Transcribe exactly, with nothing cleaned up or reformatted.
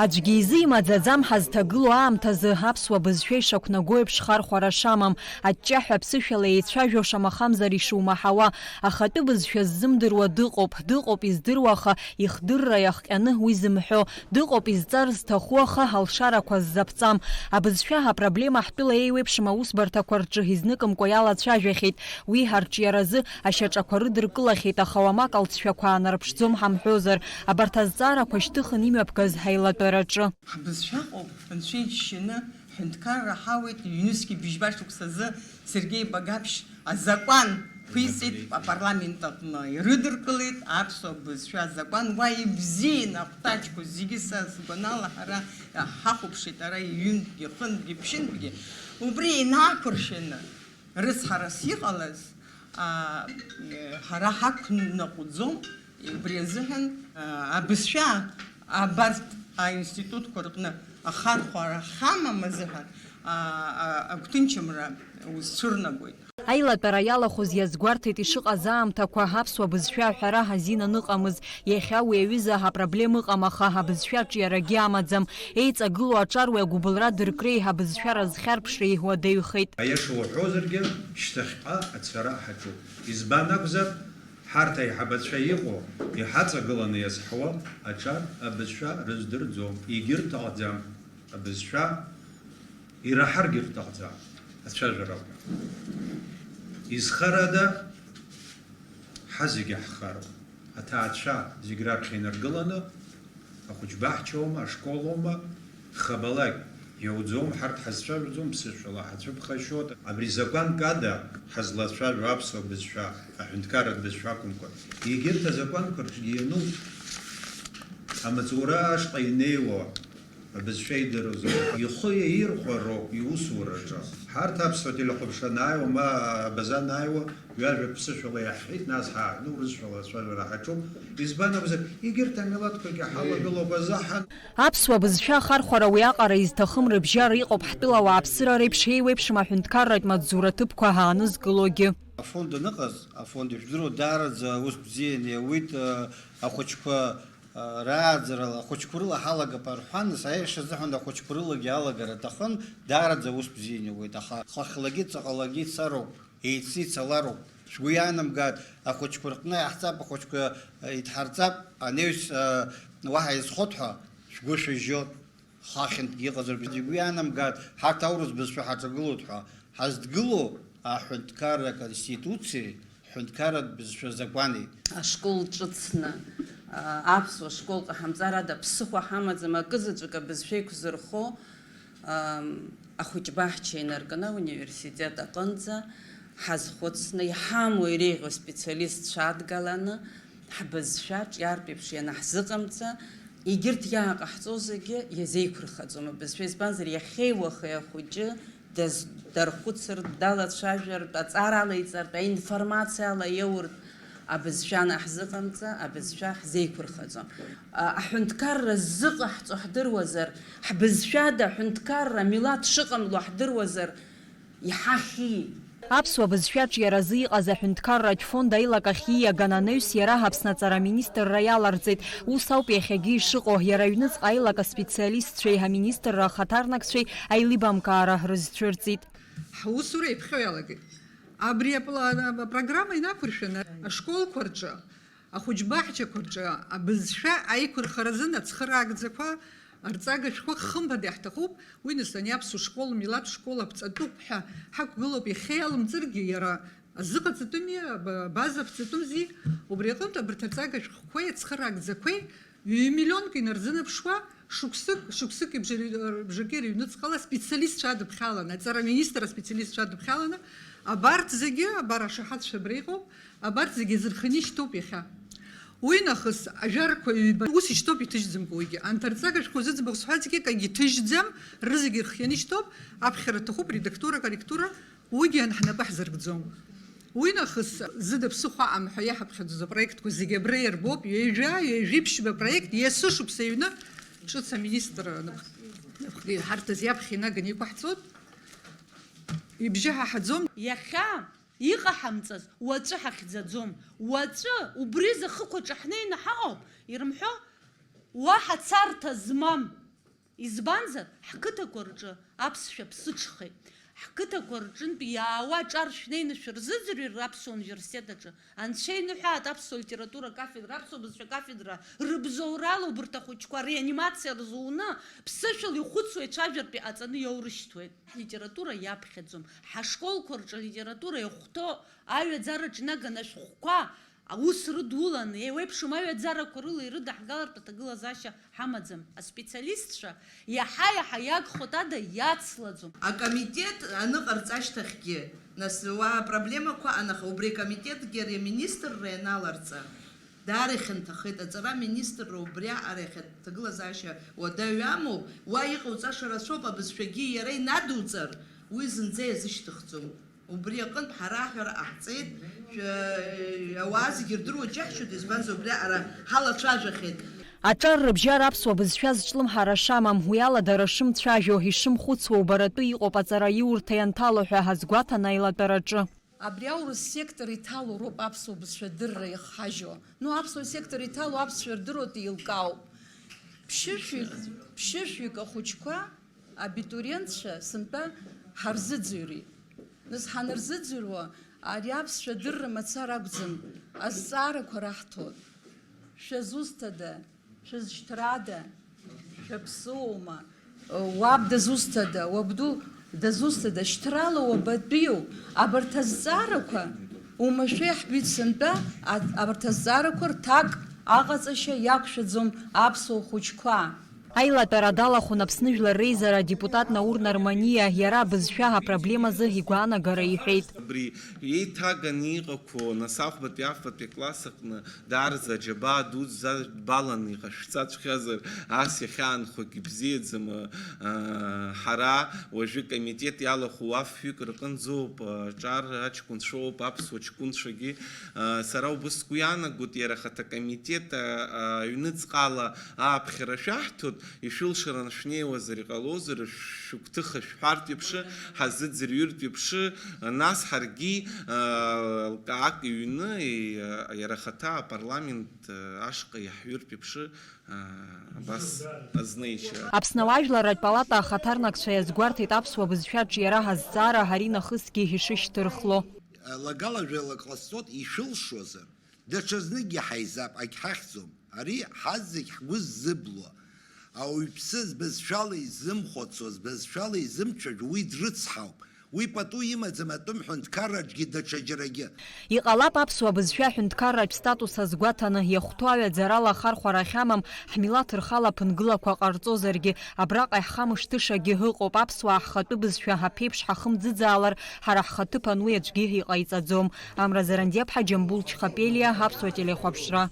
Аӡәгьы изы имаӡаӡам ҳазҭагылоу аамҭазы аԥсуа бызшәа ишақәнаго еиԥш хархәара шамам, аҷҷаҳәа аԥсышәала еицәажәо шамахамзар ишумаҳауа, ахатәы бызшәа ззымдыруа дыҟоуп, дыҟоуп издыруа, аха ихдырра иахҟьаны уи зымҳәо, дыҟоуп изҵар зҭаху, аха алшарақәа ззаԥҵам. Абызшәа апроблема ҳтәыла еиуеиԥшым аусбарҭақәа рҿы изныкымкәа иалацәажәахьеит. Уи ҳарҿиаразы ашьаҿақәа рыдыркылахьеит, аха уамак алҵшәақәа аанарԥшӡом ҳамҳәозар, абарҭ азҵаарақәа шьҭыхын имҩаԥгаз ҳаилатәараҿы. Ҳбызшәа ыҟоуп, Анцәа иџьшьаны, ҳҳәынҭқарра ҳауеит, ҩнызқьи быжьба шықәсазы Сергеи Багаԥшь азакәан ԥиҵеит апарламент аҟны, ирыдыркылеит аԥсуа бызшәа азакәан, уа ибзиан ахәҭаҷқәа зегьы, са сгәанала, ҳара ҳахәаԥшит, ара ҩынтәгьы, хынтәгьы, ԥшьынтәгьы. Убри инақәыршәаны, рыцҳарас иҟалаз, аа, ҳара ҳақәнаҟәӡом, убри азыҳәан, аа, абызшәа абарҭ аинститутқәа рҟны ахархәара ҳамам азыҳәан, аа, агәҭынчымра узцәырнагоит. Аилатәара иалахәыз иазгәарҭеит ишыҟаз аамҭақәа аԥсуа бызшәа аҳәара азин аныҟамыз. Иахьа уи аҩыза апроблема ыҟам, аха абызшәа аҿиарагьы амаӡам. Еиҵагылоу аҿар уи агәыбылра дыркреи абызшәа разхьарԥшреи уадаҩхеит. Аиаша уҳәозаргьы, шьҭахьҟа ацара ҳаҿуп. Избан акәзар, ҳарҭ аиҳабацәа иҟоу, иҳаҵагыланы иазҳауа аҿар абызшәа рыздырӡом, егьырҭ аҟӡам, абызшәа ираҳаргьы рҭахӡам ацәажәарақәа. Изхарада, ҳа зегьы ҳхароуп. Аҭаацәа зегь раԥхьа инаргыланы, ахәыҷбаҳча аума, ашкол аума, хабалак иауӡом, ҳарҭ ҳазцәажәаӡом, ԥсышәала ҳацәыԥхашьоит. Абри закәанк ада ҳазлацәажәо аԥсуа бызшәа, аҳәынҭқарратә бызшәа акәымкәа, егьырҭ азакәанқәа рҿгьы иануп. Амаҵура ашҟа инеиуа, абызшәа идыруазар, ихы иаирхәароуп иусураҿы. Ҳарҭ аԥсуа телехәаԥшра анааиуа, ма абаза анааиуа, ҩажәак ԥсышәала иаҳҳәеит, нас ҳааҳәны урысшәала ацәажәара ҳаҿуп. Избан акәзар, егьырҭ амилаҭқәагьы ҳалагылоуп азыҳәан. Аԥсуа бызшәа ахархәара уиаҟара изҭахым рыбжьара иҟоуп ҳтәыла ауааԥсыра реиԥш еиуеиԥшым аҳәынҭқарратә маҵзура ҭыԥқәа аанызкылогьы. Афонд аныҟаз, афонд ижәдыруа даараӡа аус бзианы иауит, ахәыҷқәа рааӡарала, ахәыҷқәа рыла ҳалагап рҳәан, нас аиаша азыҳәан ахәыҷқәа рылагьы алагара аҭахын, даараӡа аус бзианы иуеит, аха хыхьлагьы ҵаҟалагьы ицароуп, еицны ицалароуп. Шәгәы иаанамгааит, ахәыҷқәа рҟны иаҳҵап, ахәыҷқәа идҳарҵап, анаҩс, уаҳа изхоит ҳәа шәгәы шәыжьоит. Хахьынтәгьы иҟазар, игәы иаанамгааит, ҳарҭ аурыс бызшәа ҳаҿагылоит ҳәа. Ҳаздгылоу аҳәынҭқарра Аконституциеи ҳҳәынҭқарратә бызшәа закәани. Ашкол ҿыцны, а, аԥсуа школ ҟаҳамҵар ада ԥсыхәа ҳамаӡам, акызаҵәык абызшәа еиқәзырхо, ам, ахәыҷбаҳча инаркны ауниверситет аҟынӡа ҳазхәыцны, иҳамоу иреиӷьу специалистцәа адгаланы, ҳбызшәа ҿиартә еиԥш ианаҳзыҟамҵа, егьырҭ иааҟаҳҵо зегьы иазеиқәырхаӡом абызшәа, избанзар, иахьеи уахеи ахәыҷы даз-, дархәыцыртә, далацәажәартә, аҵара алеиҵартә, аинформациа ала иауртә абызшәа анаҳзыҟамҵа, абызшәа ҳзеиқәырхаӡом. А, аҳәынҭқарра ззыҟаҳҵо ҳдыруазар, ҳбызшәада аҳәынҭқарра, амилаҭ шыҟамло ҳдыруазар, иҳахьи? Аԥсуа бызшәа аҿиаразы иҟаз аҳәынҭқарратә фонд аилак ахь ииаган анаҩс иара Аԥсны аҵара аминистрра иаларҵеит. Ус ауп иахьагьы ишыҟоу, иара аҩныҵҟа аилак аспециалистцәеи аминистрра ахаҭарнакцәеи аилибамкаара рызцәырҵит. Ҳусура иаԥхьо иалагеит. Абри апла-, апрограмма инақәыршәаны ашколқәа рҿы, ахәыҷбаҳчақәа рҿы абызшәа аиқәырхаразын ацхыраагӡақәа арҵага шәҟәы хымԥада иаҳҭахуп, уи нас ани аԥсуа школ, милаҭ школ аԥҵатәуп ҳәа ҳақәгылоуп, иахьа иалымҵыргьы иара азыҟаҵатәыми, аб-, абаза аԥҵатәымзи, убри аҟынтә абарҭ арҵага шәҟәқәеи ацхыраагӡақәеи ҩ-миллионк инарзынаԥшуа, шықәсык, шықәсыки бжаки рыҩныҵҟала специалистцәа адыԥхьаланы, аҵара аминистр аспециалистцәа адыԥхьаланы, абарҭ зегьы, абар ашаҳаҭцәа абра иҟоуп, абарҭ зегьы азырханы ишьҭоуп иахьа. Уи нахыс ажәарқәа ҩба ус ишьҭоуп иҭыжьӡамкәа уигьы. Анҭ арҵага шәҟәқәа зыӡбахә сҳәазгьы акагьы ҭыжьӡам, рызегьы ирхианы ишьҭоуп, аԥхьара аҭахуп, редактура, корректура, уигьы ан-, ҳнапы ҳзыркӡом. Уи нахыс зыда ԥсыхәа аҟам ҳәа иаҳаԥхьаӡоз апроектқәа зегьы абра иарбоуп, ҩажәа, ҩажәи ԥшьба апроект, есышықәса иҩны ҿыц аминистр напхгеи ҳарҭ азы иаԥхьа инаганы иқәаҳҵоит. Ибжьы ҳаҳаӡом. Иахьа иҟаҳамҵаз уаҵәы ҳахьӡаӡом. Уаҵәы убри зы хықәаҿы ҳнеины ҳаҟоуп, ирымҳәо, уаҳа царҭа змам. Избанзар, ҳқыҭақәа рҿы аԥсшәа ԥсыҽхеит. Ҳқыҭақәа рҿынтә иаауа аҿар шәнеины шәырзыӡырҩыр аԥсуа университет аҿы, анцәа иныҳәааит аԥсуа литература кафедра, аԥсуа бызшәа кафедра рыбзоурала убарҭ ахәыҷқәа реанимациа рзуны, ԥсышәала ихәыцуа ицәажәартә иҟаҵаны иоурышьҭуеит. Ҳлитература иаԥхьаӡом. Ҳашколқәа рҿы алитература иахәҭоу аҩаӡараҿ инаганы ашәҟәқәа аус рыдуланы, еиуеиԥшым аҩаӡарақәа рыла ирыдаҳгалартә аҭагылазаашьа ҳамаӡам. Аспециалистцәа иаҳа-иаҳа иагхоит ада иацлаӡом. Акомитет аныҟарҵа ашьҭахьгьы, нас, уа апроблемақәа анаха, убри акомитетгьы ари аминистрра ианаларҵа, даара ихьанҭахеит. Аҵара аминистрра убриаҟара иахьа аҭагылазаашьа уадаҩ амоуп, уа иҟауҵаша рацәоуп, абызшәагьы иара инадуҵар, уи зынӡа иазышьҭыхӡом. Убри аҟынтә ҳара аҳәара ҟаҳҵеит, шәа-, ауаа зегьы рдыруа џьаҳшьоит, избанзар, убри аҟара ҳалацәажәахьеит. Аҿар рыбжьара аԥсуа бызшәа зҿлымҳара шамам, уи ала дара шымцәажәо, ишымхәыцуа убаратәы иҟоуп аҵараиурҭа ианҭало ҳәа ҳазгәаҭан аилатәараҿы. Абри аурыс сектор иҭало роуп аԥсуа бызшәа адырра иахҳажьо. Ну, аԥсуа сектор иҭало аԥсшәа рдыруеит, еилкаауп. Ԥшьышәҩык, ԥшьышәҩык ахәыҷқәа, абитуриентцәа сынтәа ҳарзыӡырҩит. Нас ҳанырзыӡырҩуа, ари аԥсшәа адырра мацара акәӡам, азҵаарақәа раҳҭоит. Шәызусҭада? Шәызшьҭрада? Шәаԥсыуоума? Уаб дызусҭада? Уабду дызусҭада? Шьҭрала уабатәиу? Абарҭ азҵаарақәа, умашәа иаҳбеит сынтәа, а-, абарҭ азҵаарақәа рҭак аҟаҵашьа иақәшәаӡом аԥсуа хәыҷқәа. Аилатәара далахәын Аԥсны Жәлар Реизара адепутат Наур Нарманиа, иара абызшәа апроблемазы игәаанагара иҳәеит. Абри еиҭаганы иҟақәоу, нас, ахәбатәи афбатәи акласс аҟны даараӡа аџьабаа дуӡӡа баланы иҟашәҵаҵәҟьазар, ас иахьаанхогь ибзиаӡам. Ҳара уажәы комитет иалахәу афҩык рҟынӡоуп, аҿар аҷкәынцәоуп, аԥсуа ҷкәынцәагьы. Сара убыс сгәы иаанагоит, иара ахаҭа акомитет аҩныҵҟала ааԥхьара шәаҳҭоит, ишәылшараны шәнеиуазар иҟалозар, шәыгәҭыха шәҳәартә еиԥш, ҳазыӡырҩыртә еиԥш, нас ҳаргьы, лкаак иҩны, иара ахаҭа апарламент ашҟа иаҳҩыртә еиԥш, абас азнеишьа. Аԥсны ауаажәларратә палата ахаҭарнакцәа иазгәарҭеит аԥсуа бызшәа аҿиара ҳазҵаара ҳаринахысгьы ишышьҭырхло. Лагала жәаҩала ҟасҵоит, ишәылшозар, даҽазныкгьы ҳаизап, агьҳахьӡом. Ари ҳазегь ҳгәы ззыблуа. Ауаҩԥсы збызшәала изымхәыцуа, збызшәала изымцәажәо, уи дрыцҳауп. Уи пату имаӡам атәым ҳәынҭқарраҿгьы даҽаџьарагьы. Иҟалап аԥсуа бызшәа аҳәынҭқарратә статус азгәаҭаны, иахәҭоу аҩаӡарала ахархәара ахьамам, ҳмилаҭ рхала ԥынгылақәа ҟарҵозаргьы, абраҟа иаҳхамышҭышагьы ыҟоуп, аԥсуаа ҳхатәы бызшәа ҳаԥеиԥш ҳахымӡыӡаалар, ҳара ҳхаҭыԥан уи аӡәгьы иҟаиҵаӡом. Амра Зарандиаԥҳа, Џьамбул Чхапелиа, Аԥсуа телехәаԥшра.